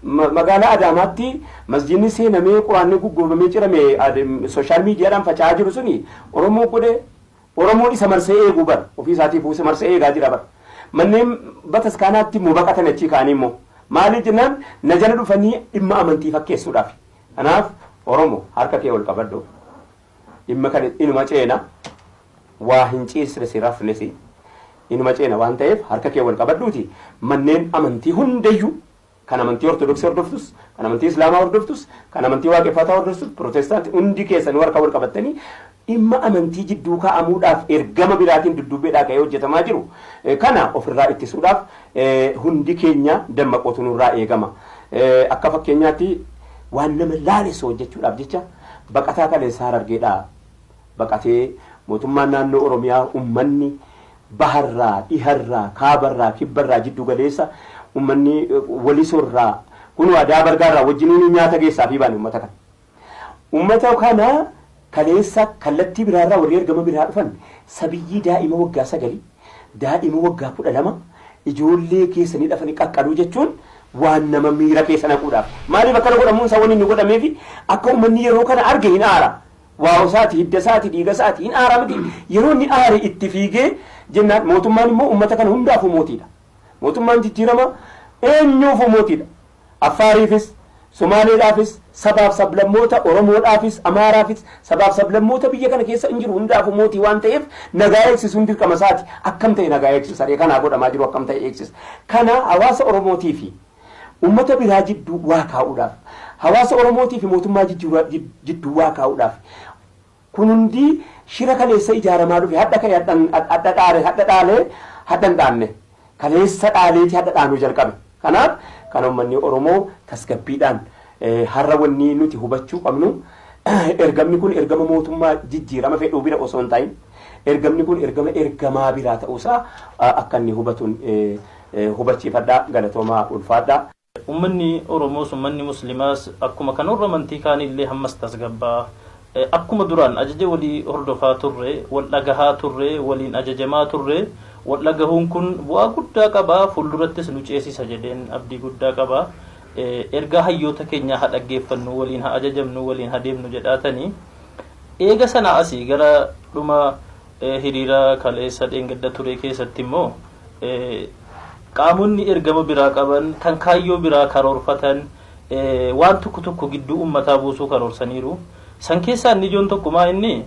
Magaalaa Adaamaatti masjiidni seenamee quraanni guggubamee cirame social miidiyaadhaan faca'aa jiru suni Oromoo godhe. Oromoon isa marsee eeguu bara ofii isaatiif isa marsee eegaa jira bara. Manneen bataskaanaatti immoo baqatan achii ka'anii immoo maaliif jennaan na jala dhufanii dhimma amantii fakkeessuudhaaf. Kanaaf Oromo harka kee ol qabadhu. Dhimma kana inuma ceena, waa hin ciisne si rafne si inuma ceena waan ta'eef harka kee wal qabadhuuti manneen amantii hundayyuu kan amantii Ortodoksii hordoftus, kan amantii Islaamaa hordoftus, kan amantii Waaqeffataa hordoftus, Pirootestaantii hundi keessanuu harka wal qabattanii dhimma amantii jidduu kaa'amuudhaaf ergama biraatiin dudduubbeedhaa ka'ee hojjetamaa jiru kana ofirraa ittisuudhaaf hundi keenya dammaqootu nurraa eegama. Akka fakkeenyaatti waan nama laalessu hojjechuudhaaf jecha baqataa kaleessa Harargeedhaa baqatee mootummaan naannoo Oromiyaa ummanni baharraa, dhiharraa, kaabarraa, kibbarraa, jiddu galeessa ummanni Walisorraa, kunoo Adaa Bargaarraa wajjiniin nyaata geessaafii baane ummata kana. Ummata kana kaleessa kallattii biraarraa warri ergama biraa dhufan sabiyyii daa'ima waggaa sagalii, daa'ima waggaa 12 ijoollee keessanii dhafanii qaqqaluu jechuun waan nama miira keessa naquudhaaf. Maaliif akkana godhamuun isaa wanni inni godhameefi akka ummanni yeroo kana arge hin aara. Waaw isaati, hidda isaati, dhiiga isaati hin aara miti. Yeroo inni aare itti fiigee jennaan mootummaan immoo ummata kana hundaafuu mootiidha. Mootummaan jijjiirama eenyuufuu mootiidha. Affaariifis, Somaaleedhaafis, sabaaf sablammoota Oromoodhaafis, Amaaraafis, sabaaf sablammoota biyya kana keessa hin jiru hundaafuu mootii waan ta'eef nagaa eegsisuun dirqama isaati. Akkam ta'e nagaa eegsisa? Ree kanaa godhamaa jiru akkam ta'e eegsisa? Kana hawaasa Oromootii fi ummata biraa jidduu waa kaa'uudhaaf, hawaasa Oromootii fi mootummaa jidduu waa kaa'uudhaaf kun hundi shira kaleessa ijaaramaa dhufe hadha ka'e hadha dhaale hadha dhaalee hadha hin dhaanne. Kaleessa dhaaleeti hadha dhaanuu jalqabe. Kanaaf kana ummanni Oromoo tasgabbiidhaan har'a wanni nuti hubachuu qabnu ergamni kun ergama mootummaa jijjiirama fedhuu bira osoo hin ta'in ergamni kun ergama ergamaa biraa ta'uusaa akka inni hubatuun hubachiifadha. Galatoomaa, ulfaadhaa. Ummanni Oromoos ummanni Muslimaas akkuma kan warra amantii kaaniillee hammas tasgabbaa'a. Akkuma duraan ajaja walii hordofaa turre, wal dhagahaa turre, waliin ajajamaa turre, wal dhagahuun kun bu'aa guddaa qaba, fuuldurattis nu ceesisa jedheen abdii guddaa qaba. Ergaa hayyoota keenyaa haa dhaggeeffannu, waliin haa ajajamnu, waliin haa deemnu jedhaatani. Eega sanaa asii gara dhuma hiriira kaleessa dheengadda ture keessatti immoo qaamonni ergama biraa qaban, kan kaayyoo biraa karoorfatan, waan tokko tokko gidduu ummataa buusuu karoorsaniiru. San keessaa inni ijoon tokko maa inni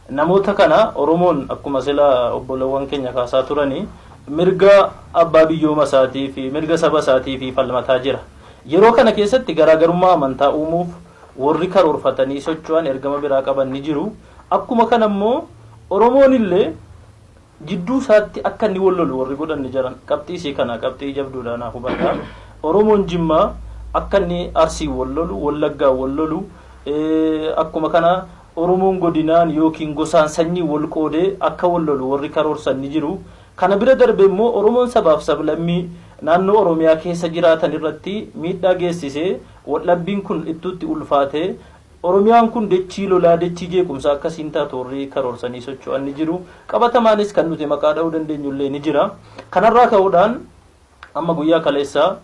namoota kana Oromoon akkuma sila obbolowwan keenya kaasaa turanii mirga abbaa biyyooma isaatii fi mirga saba isaatii fi falmataa jira. Yeroo kana keessatti garaagarummaa amantaa uumuuf warri karoorfatanii socho'an ergama biraa qaban ni jiru. Akkuma kana immoo Oromoon illee jidduu isaatti akka inni wal lolu warri godhan ni jiran. Qabxii isii kana qabxii jabduudha naaf hubadhaa. Oromoon Jimmaa akka inni Arsiin wal lolu, Wallaggaan wal lolu, akkuma kana Oromoon godinaan yookiin gosaan sanyiin wal qoodee akka wal lolu warri karoorsan ni jiru. Kana bira darbee immoo Oromoon sabaaf sablammii naannoo Oromiyaa keessa jiraatan irratti miidhaa geessisee waldhabbiin kun ittuutti ulfaatee Oromiyaan kun dechii lolaa, dechii jeequmsaa akka isiin taatu warri karoorsanii socho'an ni jiru. Qabatamaanis kan nuti maqaa dha'uu dandeenyu illee ni jira. Kanarraa ka'uudhaan amma guyyaa kaleessaa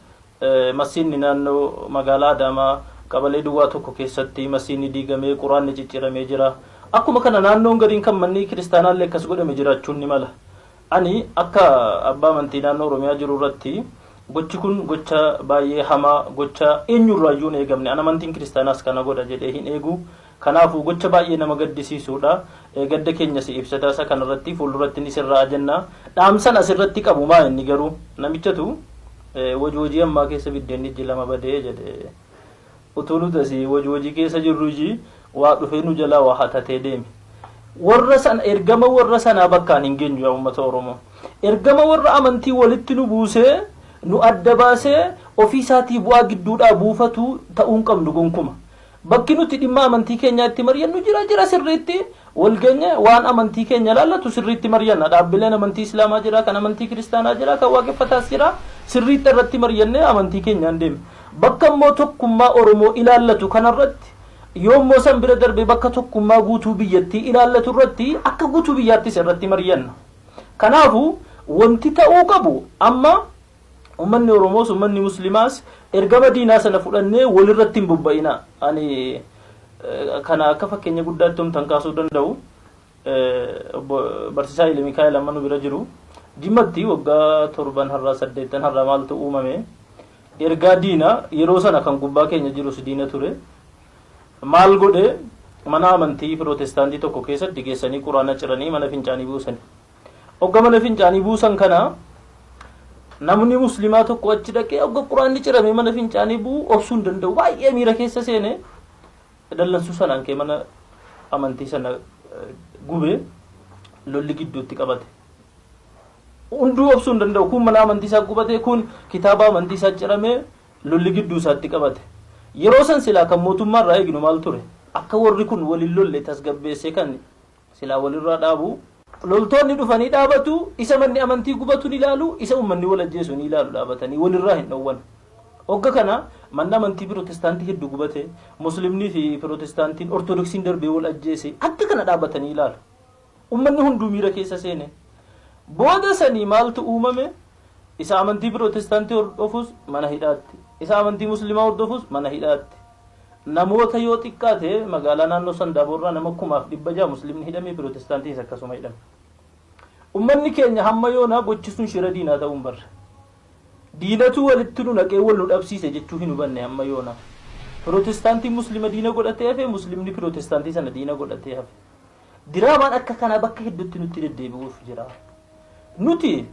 masiinni naannoo magaalaa Adaamaa qabalee duwwaa tokko keessatti masiinni diigamee quraanni cicciramee jira. Akkuma kana naannoon gariin kan manni kiristaanaa illee akkas godhame jiraachuun ni mala. Ani akka abbaa amantii naannoo Oromiyaa jiru irratti gochi kun gocha baay'ee hamaa, gocha eenyurraayyuu hin eegamne. An amantiin kiristaanaas kana godha jedhee hin eegu. Kanaafuu gocha baay'ee nama gaddisiisuudha. Gadda keenya si ibsataa isa kanarratti fuulduratti ni sirraa jenna. Dhaamsan asirratti qabu maa inni garuu namichatu wajwajii ammaa keessa biddeenni ijji lama badee jedhe. Utuu nuti asii wajwajii keessa jirru iji waa dhufee nu jalaa waa hatatee deeme. Warra sana ergama warra sanaa bakkaan hin geenyu yaa uummata Oromoo. Ergama warra amantii walitti nu buusee nu adda baasee ofii isaatii bu'aa gidduudhaa buufatu ta'uu hin qabnu gonkuma. Bakki nuti dhimma amantii keenyaa itti mari'annu jira jira sirriitti wal geenye waan amantii keenya ilaallatu sirriitti mari'anna. Dhaabbileen amantii Islaamaa jira, kan amantii Kiristaanaa jira, kan waaqeffataas jira. Sirriitti irratti mari'annee amantii keenyaan deemna. Bakka immoo tokkummaa Oromoo ilaallatu kanarratti yoo immoo san bira darbee bakka tokkummaa guutuu biyyattii ilaallatu irratti akka guutuu biyyaattis irratti mari'anna. Kanaafuu wanti ta'uu qabu amma Uummanni Oromoos uummanni Muslimaas ergama diinaa sana fudhannee walirratti hin bobba'ina. Ani kana akka fakkeenya guddaatti humtan kaasuu danda'u obbo Barsiisaa Haile Mikaa'el amma nu bira jiru. Jimmatti waggaa 7 har'aa 8 har'aa maaltu uumame? Ergaa diinaa yeroo sana kan gubbaa keenya jirus diina ture. Maal godhe? Mana amantii Pirootestaantii tokko keessatti geessanii quraana ciranii mana fincaanii buusan. Hogga mana fincaanii buusan kana namni muslimaa tokko achi dhaqee hogga quraanni cirame mana fincaanii bu'u obsuu hin danda'u. Baay'ee miira keessa seene dallansuu sanaan kee mana amantii sana gube, lolli gidduutti qabate. Hunduu obsuu hin danda'u. Kun mana amantii isaa gubate, kun kitaaba amantii isaa cirame, lolli gidduu isaatti qabate. Yeroo san silaa kan mootummaa irraa eegnu maal ture? Akka warri kun waliin lolle tasgabbeessee kan silaa walirraa dhaabu. Loltoonni dhufanii dhaabatu, isa manni amantii gubatu ni ilaalu, isa uummanni wal ajjeesu ni ilaalu, dhaabatanii walirraa hin dhowwan. Hogga kana manni amantii Pirootestaantii hedduu gubate, Muslimnii fi Pirootestaantiin Ortodoksiin darbee wal ajjeese, akka kana dhaabatanii ilaalu. Uummanni hunduu miira keessa seene. Booda sanii maaltu uumame? Isa amantii Pirootestaantii hordofus mana hidhaatti, isa amantii Muslimaa hordofus mana hidhaatti. Namoota yoo xiqqaate magaalaa naannoo Sandaaboorraa nama 6,600 Muslimni hidhamee, Pirootestaantiinis akkasuma hidhame. Uummanni keenya hamma yoonaa gochi sun shira diinaa ta'uu hin barre. Diinatu walitti nu naqee wal nu dhabsiise jechuu hin hubanne hamma yoonaa. Pirootestaantiin Muslima diina godhatee hafe, Muslimni Pirootestaantii sana diina godhatee hafe. Diraamaan akka kanaa bakka hedduutti nutti deddeebi'uuf jira. Nuti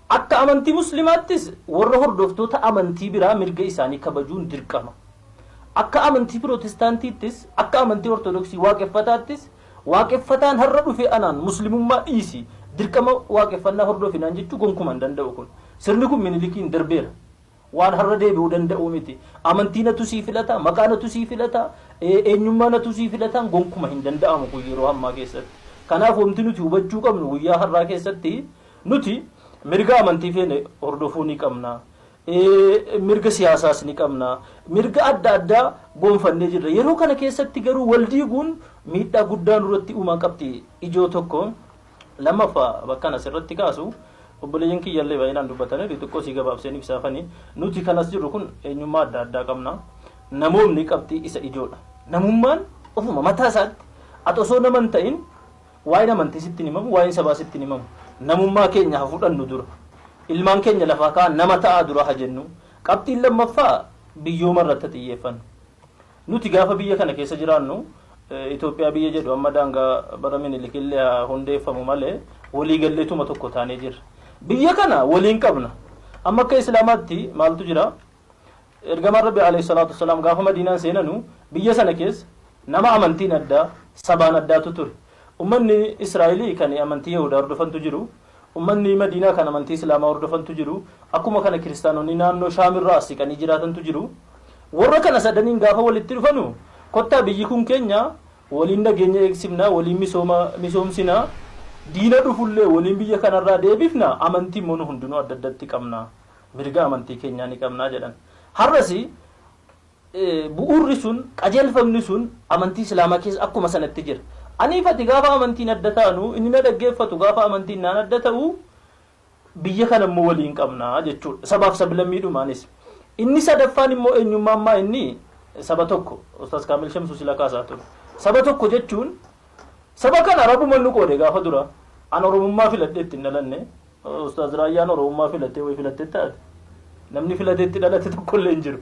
akka amantii Muslimaattis warra hordoftoota amantii biraa mirga isaanii kabajuun dirqama. Akka amantii Pirootestaantiittis, akka amantii Ortodoksii waaqeffataattis, waaqeffataan har'a dhufee anaan Muslimummaa dhiisi, dirqama waaqeffannaa hordofinaan jechuu gonkumaa hin danda'u kun. Sirni kun Minilikiin darbeera. Waan har'a deebi'uu danda'u miti. Amantii natu sii filata, maqaa natu sii filata, eenyummaa natu sii filataan gonkuma hin danda'amu kun yeroo ammaa keessatti. Kanaaf wanti nuti hubachuu qabnu guyyaa har'aa keessatti nuti mirga amantii feene hordofuu ni qabna. Mirga siyaasaas ni qabna. Mirga adda addaa gonfannee jirra. Yeroo kana keessatti garuu wal diiguun miidhaa guddaa nurratti uumaa qabdi ijoo tokko. Lammaffaa bakka asirratti kaasu, obboleeyyan kiyyallee baay'inaan dubbatanii xixiqqoo sii gabaabseen ibsaafanii, nuti kanas jirru kun eenyummaa adda addaa qabna. Namoonni qabxii isa ijoodha. Namummaan ofuma mataa isaatti ati osoo nama hin ta'in waa'een amantii sitti hin himamu, waa'een sabaa sitti hin himamu. Namummaa keenya haa fudhannu dura. Ilmaan keenya lafaa ka'an nama ta'aa dura haa jennu. Qabxiin lammaffaa biyyooma irratti xiyyeeffannu. Nuti gaafa biyya kana keessa jiraannu, Itoophiyaa biyya jedhu amma daangaa bara Minilikillee haa hundeeffamu malee, waliigalleetuma tokko taanee jirra. Biyya kana waliin qabna. Amma akka Islaamaatti maaltu jira? Ergamaan Rabbi alayhi salaatu wassalaam gaafa Madiinaan seenanu biyya sana keessa nama amantiin addaa, sabaan addaatu ture. Uummanni Israa'elii kan amantii Yahudaa hordofantu jiru. Uummanni Madiinaa kan amantii Islaamaa hordofantu jiru. Akkuma kana kiristaanonni naannoo Shaamirraa as siqanii jiraatantu jiru. Warra kana sadaniin gaafa walitti dhufanu, kottaa biyyi kun keenya, waliin nageenya eegsifna, waliin misooma misoomsina, diina dhufullee waliin biyya kanarraa deebifna, amantii immoo nu hundinuu adda addatti qabna, mirga amantii keenyaa ni qabna jedhan. Har'as bu'uurri sun, qajeelfamni sun amantii Islaamaa keessa akkuma sanatti jira. Aniifati gaafa amantiin adda taanu, inni na dhaggeeffatu gaafa amantiin naan adda ta'u, biyya kana immoo waliin qabna jechuudha. Sabaaf sablammiidhumaanis. Inni sadaffaan immoo eenyummaan maa inni saba tokko Ustaaz Kaamil Shamsuu sila kaasaa ture. Saba tokko jechuun saba kana Rabbuma nu qoode gaafa dura. An Oromummaa filadhee ittiin dhalanne. Ustaaz Raayyaan Oromummaa filatee wayi filattee taate. Namni filatee itti dhalate tokkollee hin jiru.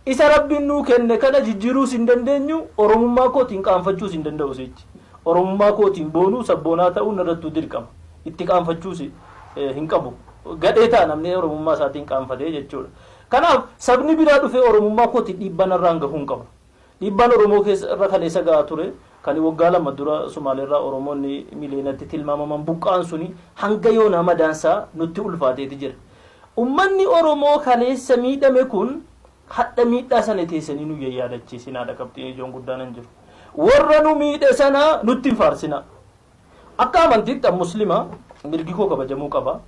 Isa Rabbiin nuu kenne kana jijjiiruus hin dandeenyu, Oromummaa kootiin qaanfachuus hin danda'u sichi. Oromummaa kootiin boonuu, sabboonaa ta'uun irrattuu dirqama. Itti qaanfachuus hin qabu. Gadhee ta'a namni Oromummaa isaatiin qaanfatee jechuudha. Kanaaf sabni biraa dhufee Oromummaa kootiin dhiibbaa narraan gahuu hin qabu. Dhiibbaan Oromoo keessa irra kaleessa gahaa ture kan waggaa 2 dura Sumaaleerraa Oromoonni miliyoonatti tilmaamaman buqqa'an suni hanga yoonaa madaansaa nutti ulfaateeti jira. Uummanni Oromoo kaleessa miidhame kun hadha miidhaa sana teessanii nu yaadachiisinaadha qabxiin ijoon guddaan hin jiru. Warra nu miidhe sana nutti hin faarsinaa. Akka amantiitti an Muslima, mirgi koo kabajamuu qaba.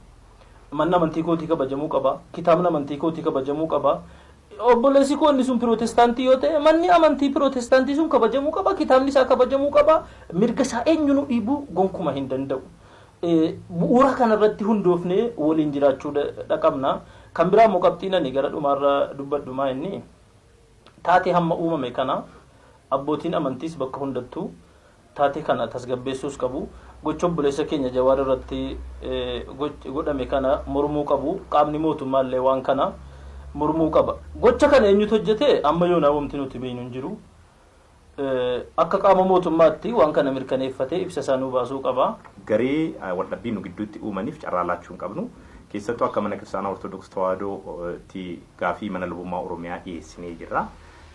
Manni amantii kootii kabajamuu qaba. Kitaabni amantii kootii kabajamuu qaba. Obboleessi koo inni sun Pirootestaantii yoo ta'e, manni amantii Pirootestaantii sun kabajamuu qaba. Kitaabni isaa kabajamuu qaba. Mirga isaa eenyu nu dhiibuu gonkuma hin danda'u. Bu'uura kanarratti hundoofnee waliin jiraachuu dhaqabna. Kan biraa immoo qabxiin ani gara dhumaarra dubbadhumaa inni taatee hamma uumame kana abbootiin amantiis bakka hundattuu taatee kana tasgabbeessuus qabu. Gocha obboleessa keenya Jawaar irratti godhame kana mormuu qabu. Qaamni mootummaallee waan kana mormuu qaba. Gocha kana eenyutu hojjete amma yoonaa wanti nuti beeknu hin jiru. Akka qaama mootummaatti waan kana mirkaneeffatee ibsa isaa nuu baasuu qaba. Garee waldhabbii nu gidduutti uumaniif carraa laachuu hin qabnu. Keessattuu akka mana kiristaanaa Ortodoks Tawaahidootti gaafii mana lubummaa Oromiyaa dhiyeessinee jirra.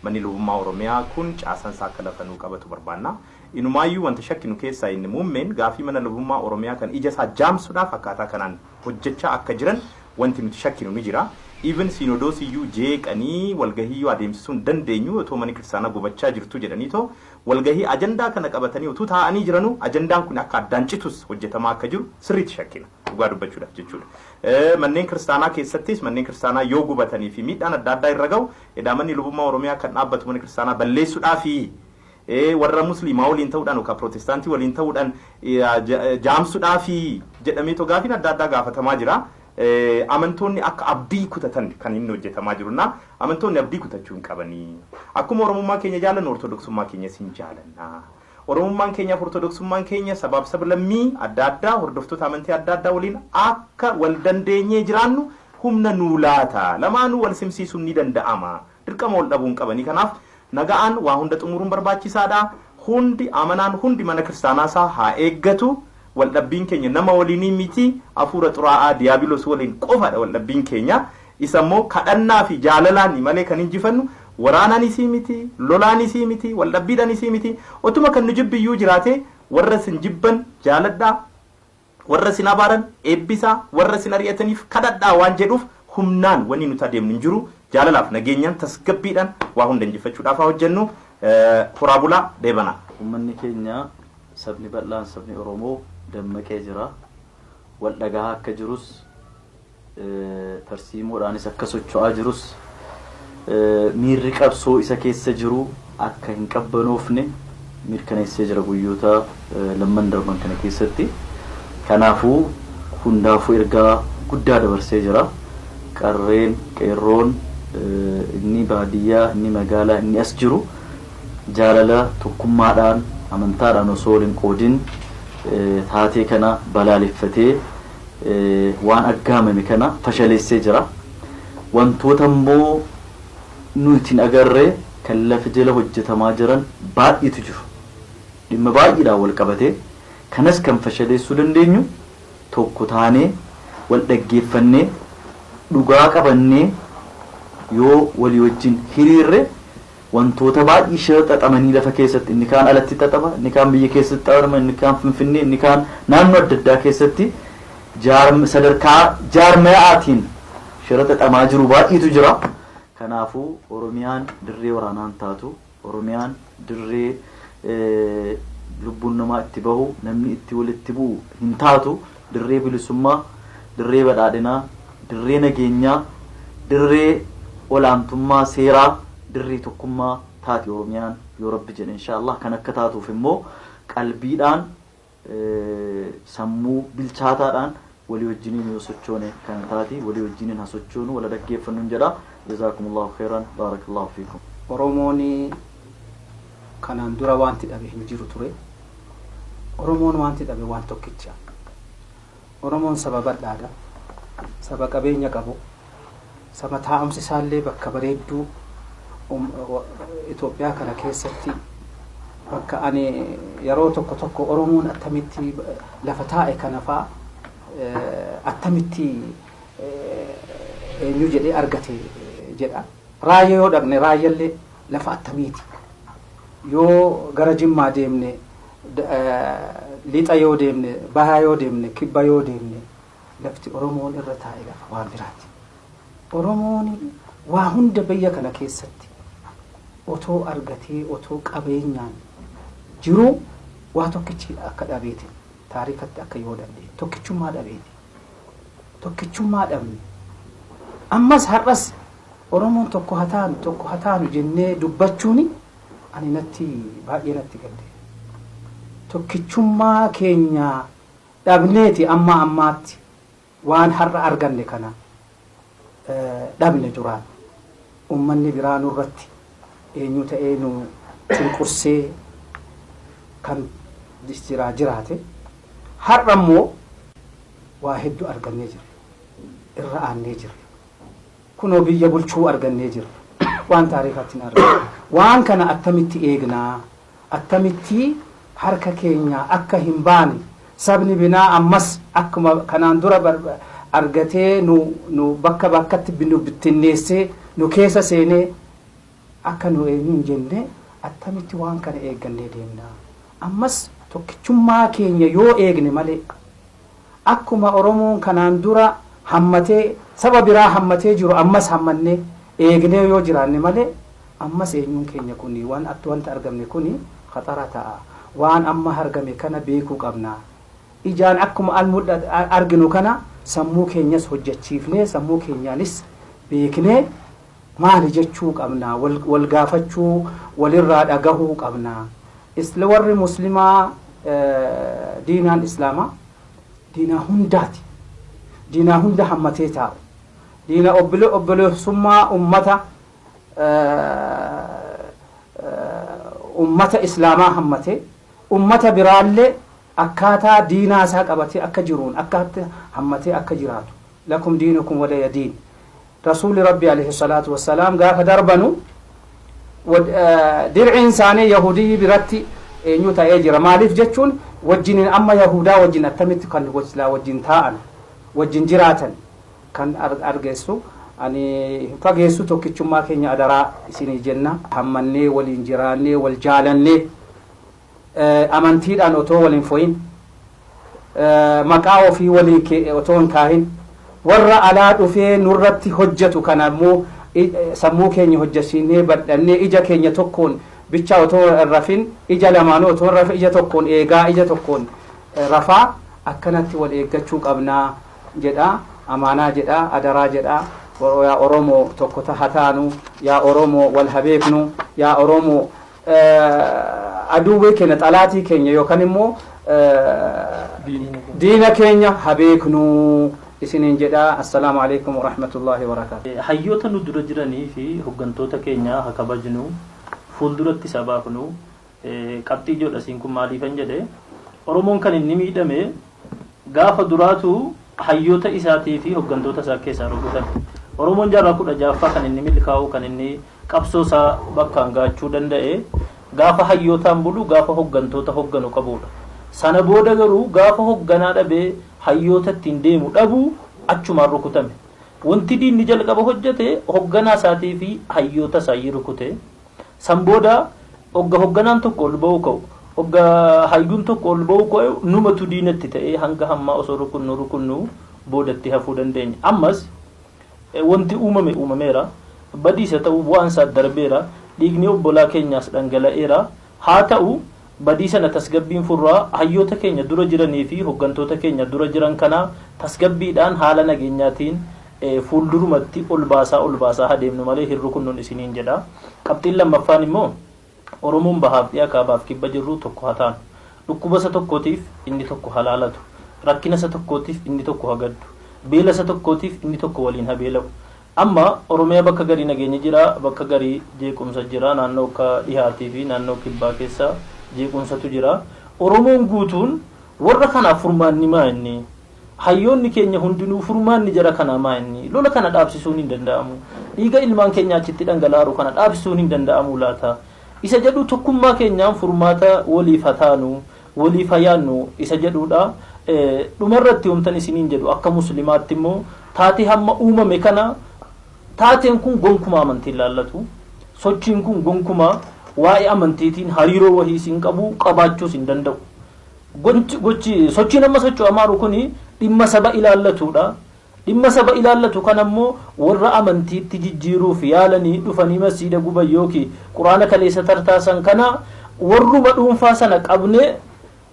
Manni lubummaa Oromiyaa kun caasaan isaa akka lafa nuu qabatu barbaanna. Inumaayyuu wanta shakkinu keessaa inni muummeen gaafii mana lubummaa Oromiyaa kan ija isaa jaamsuudhaaf akkaataa kanaan hojjechaa akka jiran wanti nuti shakkinu ni jira. Even siinodoos iyyuu jeeqanii walgahii adeemsisuu hin dandeenyu otoo manni kiristaanaa gubachaa jirtu jedhaniitoo walgahii ajandaa kana qabatanii utuu taa'anii jiranuu ajandaan kun akka addaan citus hojjetamaa akka jiru sirriitti shakkina dhugaa dubbachuudhaaf jechuudha. Manneen kiristaanaa keessattis manneen kiristaanaa yoo gubatanii fi miidhaan adda addaa irra gahu edaa manni lubummaa Oromiyaa kan dhaabbatu mana kiristaanaa balleessuudhaafi warra musliimaa waliin ta'uudhaan yookaan pirootestaantii waliin ta'uudhaan jaamsuudhaafi jedhameetoo gaafiin adda addaa gaafatamaa jira. Amantoonni akka abdii kutatan kan inni hojjetamaa jiru na amantoonni abdii kutachuu hin qabanii. Akkuma Oromummaa keenya jaalannu Ortodoksummaa keenyas hin jaalanna. Oromummaan keenyaaf Ortodoksummaan keenya sabaaf sablammii adda addaa hordoftoota amantii adda addaa waliin akka wal dandeenyee jiraannu humna nuu laata. Lamaanuu wal simsiisuun ni danda'ama. Dirqama wal dhabuu hin qabanii. Kanaaf nagaan waa hunda xumuruun barbaachisaadha. Hundi amanaan hundi mana kiristaanaa isaa haa eeggatu. Waldhabbiin keenya nama waliinii miti, hafuura xuraa'aa diyaabiloos waliin qofaadha waldhabbiin keenya. Isa immoo kadhannaa fi jaalalaan malee kan injifannu waraanaanis miti, lolaanis miti, waldhabbiidhaanis miti. Otuma kan nu jibbiyyuu jiraate warra sin jibban jaaladhaa, warra sin abaaran eebbisaa, warra sin ari'ataniif kadhadhaa waan jedhuuf humnaan wanni nuti adeemnu hin jiru. Jaalalaaf nageenyaan tasgabbiidhaan waa hunda injifachuudhaaf haa hojjennu. Horaa bulaa deebanaa. Uummanni keenya sabni bal'aan sabni Oromoo dammaqee jira. Wal dhagahaa akka jirus tarsiimoodhaanis akka socho'aa jirus miirri qabsoo isa keessa jiru akka hin qabbanoofne mirkaneessee jira guyyoota lamman darban kana keessatti. Kanaafuu hundaafuu ergaa guddaa dabarsee jira. Qarreen, qeerroon, inni baadiyyaa, inni magaalaa, inni as jiru jaalala tokkummaadhaan amantaadhaan osoo wal hin qoodin taatee kana balaaleffatee waan aggaamame kana fashaleessee jira. Wantoota immoo nuti hin agarre kan lafa jala hojjetamaa jiran baay'eetu jiru. Dhimma baay'eedhaan wal qabatee kanas kan fashaleessuu dandeenyu tokko taanee wal dhaggeeffannee dhugaa qabannee yoo walii wajjin hiriirre wantoota baay'ee shira xaxamanii lafa keessatti inni kaan alatti xaxama, inni kaan biyya keessatti xaxama, inni kaan Finfinnee, inni kaan naannoo adda addaa keessatti sadarkaa jaarmayaatiin shira xaxamaa jiru baay'eetu jira. Kanaafuu Oromiyaan dirree waraanaan taatu, Oromiyaan dirree lubbuun namaa itti bahu, namni itti walitti bu'u hin taatu, dirree bilisummaa, dirree badhaadhinaa, dirree nageenyaa, dirree olaantummaa seeraa, dirree tokkummaa taati Oromiyaan yoo Rabbi jedhe inshaallah. Kan akka taatuuf immoo qalbiidhaan sammuu bilchaataadhaan walii wajjiniin yoo sochoone kan taati, walii wajjiniin haa sochoonu, wala dhaggeeffannu jedha. Jazaakumullahu khairan, barakallahu fiikum. Oromoon kanaan dura wanti dhabe hin jiru ture. Oromoon wanti dhabe waan tokkicha. Oromoon saba bal'aadha. Saba qabeenya qabu. Saba taa'umsi isaallee bakka bareedduu Itoophiyaa kana keessatti bakka ani yeroo tokko tokko Oromoon attamitti lafa taa'e kana fa'a attamitti eenyu jedhee argate jedha. Raayyaa yoo dhaqne raayyallee lafa attamiiti. Yoo gara Jimmaa deemne, lixa yoo deemne, bahaa yoo deemne, kibba yoo deemne lafti Oromoon irra taa'e lafa waan biraati. Oromoon waa hunda biyya kana keessatti otoo argatee otoo qabeenyaan jiru waa tokkichi akka dhabeeti. Taarikatti akka yoo dandeenye tokkichummaa dhabeeti. Tokkichummaa dhabne. Ammas har'as Oromoon tokko haa taanu tokko haa taanu jennee dubbachuuni ani natti baay'ee natti gadde. Tokkichummaa keenya dhabneeti amma ammaatti waan har'a arganne kana Dhabne duraan ummanni biraa nurratti eenyu ta'ee nu cunqursee kan jiraa jiraate. Har'a immoo waa hedduu argannee jirra, irra aannee jirra. Kunoo biyya bulchuu argannee jirra, waan taariikaatti hin arganne. Waan kana attamitti eegnaa? Attamitti harka keenya akka hin baane, sabni binaa ammas akkuma kanaan dura argatee nu bakka bakkatti nu bittinneessee nu keessa seenee akka nu eenyu hin jenne, attamitti waan kana eeggannee deemnaa? Ammas tokkichummaa keenya yoo eegne malee, akkuma Oromoon kanaan dura hammatee saba biraa hammatee jiru, ammas hammannee eegnee yoo jiraanne malee, ammas eenyuun keenya kuni, waan wanta argamne kuni khaxara ta'a. Waan amma argame kana beekuu qabna. Ijaan akkuma al arginu kana sammuu keenyas hojjechiifnee, sammuu keenyaanis beeknee maali jechuu qabna, wal gaafachuu, walirraa dhagahuu qabna. Warri Muslimaa, diinaan Islaamaa diinaa hundaati, diinaa hunda hammatee taa'u, diina obboleessummaa ummata Islaamaa hammatee, ummata biraallee akkaataa diinaa isaa qabatee akka jiruun akka hammatee akka jiraatu. لكم دينكم ولي دين. Rasuulli Rabbi عليه الصلاة والسلام gaafa darbanu dirciin isaanii Yahudii biratti eenyu ta'ee jira. Maaliif jechuun, wajjinin amma Yahudaa wajjin attamitti kan wajjin taa'an, wajjin jiraatan kan argeessu. Ani hin fageessu. Tokkichummaa keenya adaraa isinii jenna. Hammannee waliin jiraannee, wal jaalannee, amantiidhaan otoo waliin fo'in, maqaa ofii walii otoo hin kaahin, warra alaa dhufee nurratti hojjetu kana immoo sammuu keenya hojjechiinee badhannee, ija keenya tokkoon bicha otoo hin rafin, ija lamaanuu otoo hin rafin, ija tokkoon eegaa, ija tokkoon rafaa, akkanatti wal eeggachuu qabnaa jedha. Amaanaa jedha, adaraa jedha. Yaa Oromoo, tokko haa taanu. Yaa Oromoo, wal haa beeknu. Yaa Oromoo, aduwwee keenya, xalaatii keenya yookaan immoo diina keenya haa beeknu isiniin jedha. السلام عليكم ورحمة الله وبركاته. Hayyoota nu dura jiranii fi hoggantoota keenya haa kabajnu, fuulduratti isa baafnu. Qabxii ijoodha siin kun. Maaliifan jedhe, Oromoon kan inni miidhame gaafa duraatu hayyoota isaatii fi hoggantoota isaa keessaa rukutan. Oromoon jaarraa 16ffaa kan inni milkaa'u, kan inni qabsoo isaa bakkaan gaachuu danda'e, gaafa hayyootaan bulu, gaafa hoggantoota hogganu qabudha. Sana booda garuu gaafa hogganaa dhabee, hayyoota ittiin deemu dhabu, achumaan rukutame. Wanti diinni jalqaba hojjete hogganaa isaatii fi hayyoota isaa rukute. San booda hogga hogganaan tokko ol ba'uu ka'u, hogga hayyuun tokko ol ba'uu ka'u, numatu diinatti ta'ee hanga hammaa osoo rukunnu rukunnu boodatti hafuu dandeenya. Ammas wanti uumame uumameera, badiisa ta'uu bu'aan isaa darbeera, dhiigni obbolaa keenyaas dhangala'eera. Haa ta'u, badii sana tasgabbiin furraa. Hayyoota keenya dura jiranii fi hoggantoota keenya dura jiran kana tasgabbiidhaan, haala nageenyaatiin fuuldurumatti ol baasaa ol baasaa adeemnu malee hin rukunnuun isiniin jedha. Qabxiin lammaffaan immoo, Oromoon bahaaf dhiyaa, kaabaaf kibba jirru tokko haa taanu. Dhukkuba isa tokkootiif inni tokko halaalatu, rakkina isa tokkootiif inni tokko hagaddu, beela isa tokkootiif inni tokko waliin habeela'u. Amma Oromiyaa bakka garii nageenya jira, bakka garii jeequmsa jira. Naannoo akka dhihaatii fi naannoo kibbaa keessa jeequmsatu jira. Oromoon guutuun warra kanaaf furmaanni maa inni? Hayyoonni keenya hundinuu furmaanni jara kanaa maa inni? Lola kana dhaabsisuun hin danda'amu? Dhiiga ilmaan keenya achitti dhangala'aaru kana dhaabsisuun hin danda'amu laata, isa jedhu tokkummaa keenyaan furmaata waliif haa taanu, waliif haa yaannu isa jedhudha. Dhumarratti wamtan isiniin jedhu, akka Muslimaatti immoo taatee hamma uumame kana, taateen kun gonkumaa amantiin laallatu, sochiin kun gonkumaa waa'ee amantiitiin hariiroo wahii isin qabu qabaachuus hin danda'u. Gochi sochiin amma socho'amaa jiru kuni dhimma saba ilaallatudha. Dhimma saba ilaallatu kan ammoo warra amantiitti jijjiiruuf yaalanii dhufanii masiida guban yookiin Quraana kaleessa tartaasan kana, warruma dhuunfaa sana qabnee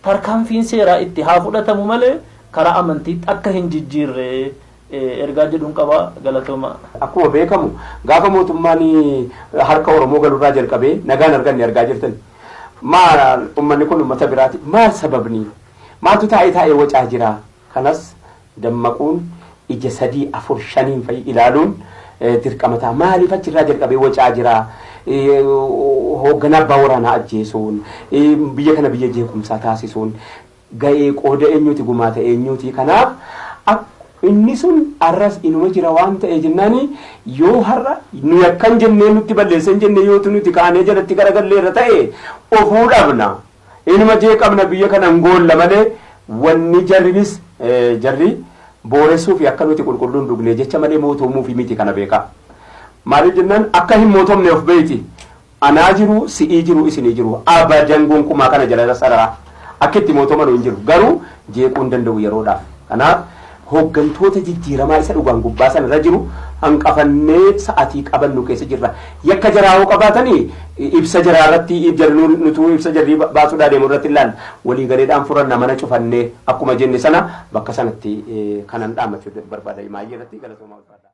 tarkaanfiin seeraa itti haa fudhatamu malee karaa amantiitti akka hin jijjiirre ergaa jedhuun qaba. Galatooma. Akkuma beekamu, gaafa mootummaan harka Oromoo galurraa jalqabee nagaan arganne argaa jirtan. Maal, uummanni kun uummata biraati? Maal sababni? Maaltu taa'ee taa'ee wacaa jira? Kanas dammaquun ija sadii afur shaniin fa'i ilaaluun dirqama ta'a. Maaliif achirraa jalqabee wacaa jira? Hoogganaa abbaa waraanaa ajjeesuun, biyya kana biyya jeequmsaa taasisuun ga'ee qooda eenyuti, gumaata eenyuti? Kanaaf inni sun arras inuma jira waan ta'e jennaani, yoo har'a nu yakkan jennee nutti balleessan jennee yootu nuti kaanee jalatti garagalleerra ta'e, ofuu dhabna. Inuma jeeqamna, biyya kana hin goolla malee. Wanni jarrinis jarri booressuu fi akka nuti qulqulluun dhugne jecha malee mootomuu fi miti, kana beekaa. Maaliif jennaan, akka hin mootomne of beeyti. Anaa jiru, si'ii jiru, isinii jiru. Abadan gonkumaa kana jala sararaa. Akka itti mootoman hin jiru. Garuu jeequu hin danda'u yeroodhaaf. Kanaaf hooggantoota jijjiiramaa isa dhugaan gubbaa sana irra jiru hanqafannee sa'atii qabannu keessa jirra. Yakka jaraa hoo qabaatanii, ibsa jaraa irratti nutuu ibsa jarrii baasuudhaa deemu irratti ilaalla. Waliigaleedhaan furanna mana cufannee akkuma jenne sana bakka sanatti kanan dhaammachuu barbaada. Maayyee irratti galatoomaa, ulfaadha.